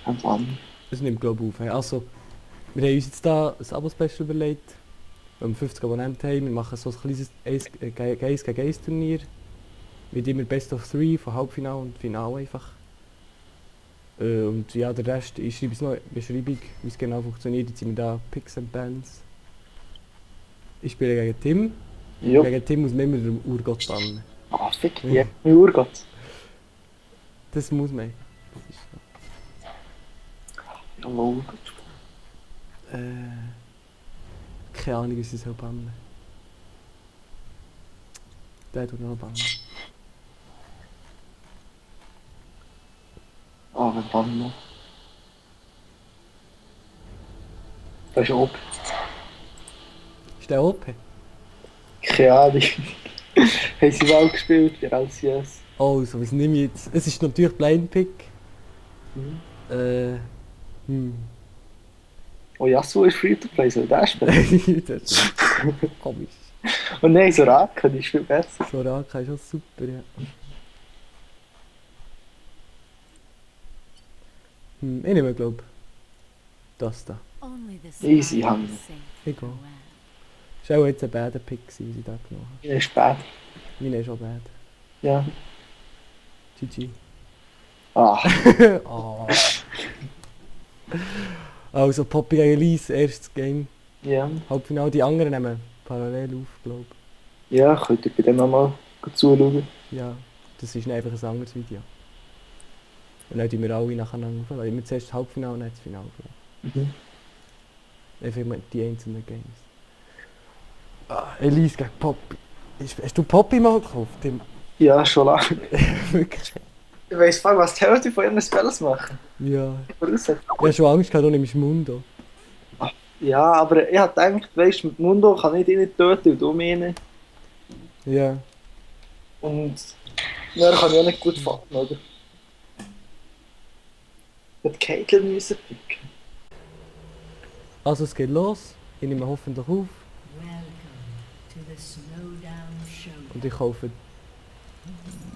Und dann. Das nimmt glaube ich auf. Hey. Also, wir haben uns jetzt da ein Abo-Special überlegt. Wenn wir 50 Abonnenten haben, wir machen so ein kleines 1 gegen 1 Turnier. Mit immer Best of 3 von Halbfinale und Finale einfach. Und ja, der Rest, ich schreibe es noch in die Beschreibung, wie es genau funktioniert. Jetzt sind wir da Picks and Pans. Ich spiele gegen Tim. Jo. Gegen Tim muss man immer den Urgott bannen. Ah, fick die. Mein Urgott. Das muss man. Das ist Ja, mein Urgott. so. Keine Ahnung, wie sie es bannen. Der tut noch bannen. Ah, wenn dann noch. Das ist OP. Ist der OP? Keine Ahnung. Haben sie mal gespielt, der LCS. Also, was nehme ich jetzt? Es ist natürlich Blind Pick. Mhm. Oh, Yasuo ist Free-to-Play, soll der spielen? Das ist komisch. Und nein, Soraka, die ist viel besser. Soraka ist auch super, ja. Ich nehme, glaube das da. Easy, Hand. Egal. Das war auch jetzt ein bad Pick, den ich da genommen habe. Der ist spät. Meine ist auch bad. Ja. GG. Ah, Oh. Also Poppy gegen Elise, erstes Game. ja. Halbfinale, die anderen nehmen parallel auf, glaube Ja, könnt ihr bei dem nochmal zuschauen. ich. Ja, das ist einfach ein anderes Video. Und dann tun wir alle nacheinander auf. Immer zuerst das Halbfinale und dann das Finale. Mhm. Einfach immer die einzelnen Games. Elise gegen Poppy. Hast du Poppy mal gekauft? Ja, schon lange. Wirklich? Ich weiss voll, was die Hälfte von ihren Spells machen. Ja. Voraus. Ich habe schon Angst gehabt, du nimmst Mundo. Ja, aber ich hab gedacht, weisst, mit Mundo kann ich dich nicht töten und du mich nicht. Ja. Und dann kann ich auch nicht gut fahren, oder? Ich hätte Caitlyn müssen picken. Also es geht los. Ich nehme hoffentlich auf. Und ich kaufe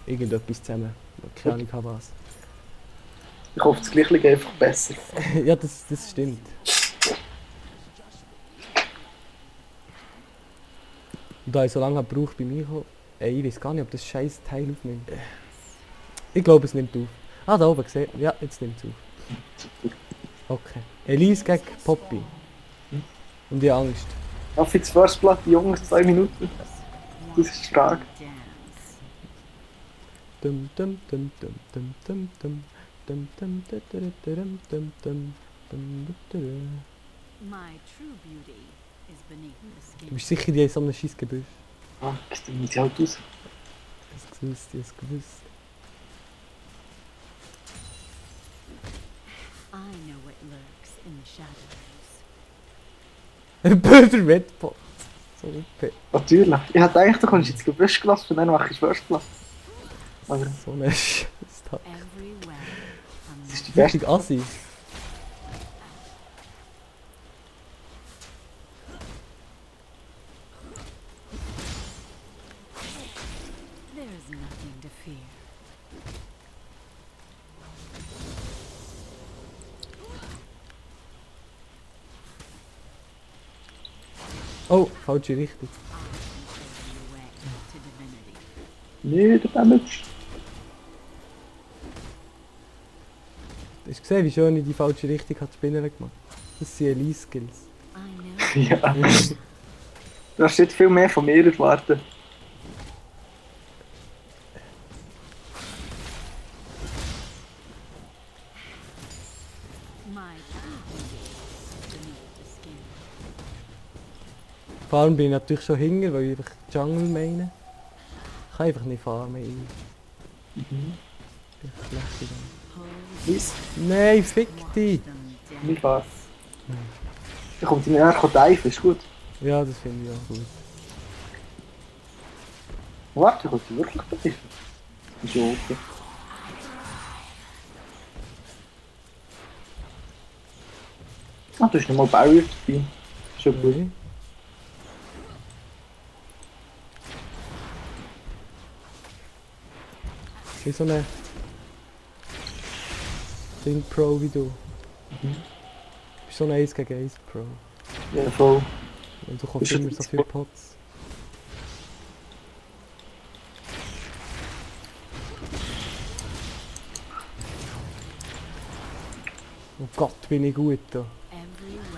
irgendetwas zusammen. Keine Ahnung habe was. Ich hoffe, das Gleiche einfach besser. Ja, das stimmt. Und da ich so lange gebraucht bei mir, ich weiß gar nicht, ob das scheiß Teil aufnimmt. Ich glaube, es nimmt auf. Ah, da oben gesehen. Ja, jetzt nimmt es auf. Okay. Elise gegen Poppy. Und ich habe Angst. Auf ins First Blood, die Jungs, 2 Minuten. Das ist die Frage. Dum dum dum dum dum dum dum dum dum dum dum dum dum dum dum. Du bist sicher, die haben so einen scheiß Gebüsch. Ah, das muss ich halt raus. Ich hab's gewusst, ich hab's gewusst. Böder Wettpot. So OP. Natürlich. Ich hätte eigentlich, du kommst jetzt Gebüsch gelassen und dann mache ich First Blood. Aber So ein Scheiß. das ist die beste. Richtig assi. Oh, falsche Richtung. Nee, der Damage. Hast du gesehen, wie schön ich die falsche Richtung hat Spinner gemacht? Das sind Elite-Skills. Ja. Du hast nicht viel mehr von mir erwartet. Vor allem bin ich natürlich schon hinger, weil ich einfach Jungle meine. Ich kann einfach nicht farmen. Ich bin schlecht in dem. Weiss? Nein, fick dich! Nicht wahr? Da kommt die näher dive, ist gut. Ja, das finde ich auch gut. Warte, kommt die wirklich dive? Ist ja okay. Ah, du hast nochmal Barrier dabei. Schon gut. Okay. Wie so eine... Ding Pro wie du. Du bist so ein 1 gegen 1 Pro. Ja, voll. Und du kommst Bist du immer so viele Pots. Oh Gott, bin ich gut da.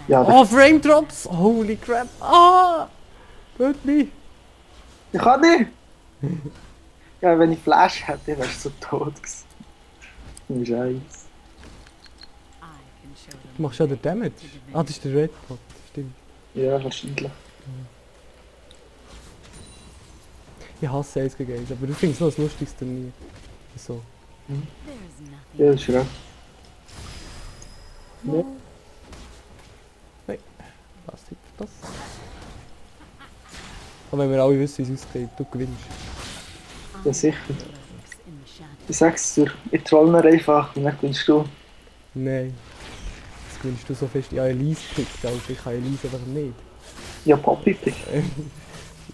Ja, Oh, Frame Drops! Holy crap! Ah! Tut mich! ich kann nicht! Ja, wenn ich Flash hätte, wärst du so tot gewesen. Scheiße. Du machst ja den Damage. Ah, das ist der Red Pot. Stimmt. Ja, wahrscheinlich. Ich hasse 1 gegen 1, aber du findest noch das lustigste Turnier. So. Ja, das ist recht. Nee. Nein. Was ist das? Aber wenn wir alle wissen, wie es ausgeht, du gewinnst. Ja, sicher. Ich sag's dir, ich troll ihn einfach und dann gewinnst du. Nein. Das gewinnst du so fest. Ja, Elise pickt, also ich kann Elise einfach nicht. Ja, Poppy Pick.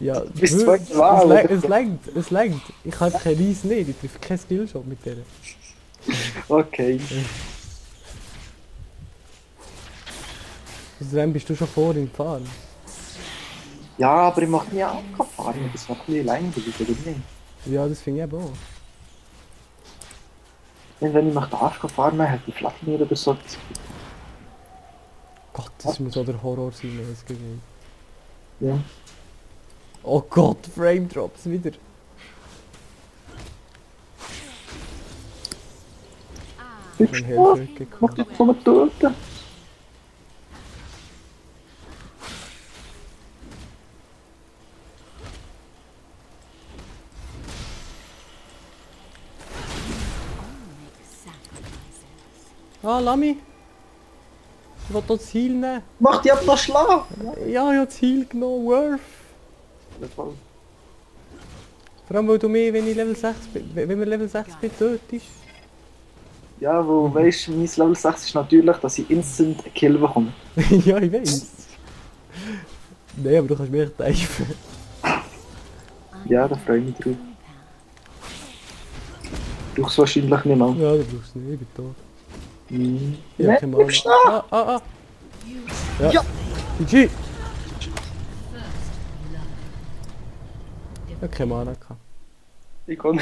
Ja, Du bist zweite Wahl, es lenkt, es lenkt. Ich habe einfach Elise nicht, ich treffe keinen Skillshot mit der. Okay. Außerdem bist du schon vor im Fahren. Ja, aber ich mach nie abgefahren. Das macht mir langweilig, oder nicht? Ja, das finde ich eben auch. Wenn ich nach der Arsch fahren hätte ich Vladimir oder so. Gott, das muss auch der Horror sein, wenn es geht. Ja. Oh Gott, Frame Drops wieder. Bist Mein du Herz tot? weggekommen. Mach dich vom Töten. Ah, Lami! Ich will das Heal nehmen. Mach dich ab noch schlagen! Ja, ich habe das Heal genommen, Worth. Vor allem, weil du mich, wenn ich Level 6 bin, wenn wir Level 6 bin, tötest. Ja, wo weißt du, mein Level 6 ist natürlich, dass ich instant einen Kill bekomme. Ja, ich weiß. Nein, aber du kannst mich echt teifen. Ja, da freue ich mich drauf. Du brauchst wahrscheinlich nicht mal. Ja, du brauchst es nicht, ich bin tot. Mhm. Ich Nee, hab keine Mana. bleib schnell! Ah. Ja. Ja. GG! Ich hab keine Mana gehabt. Ich kann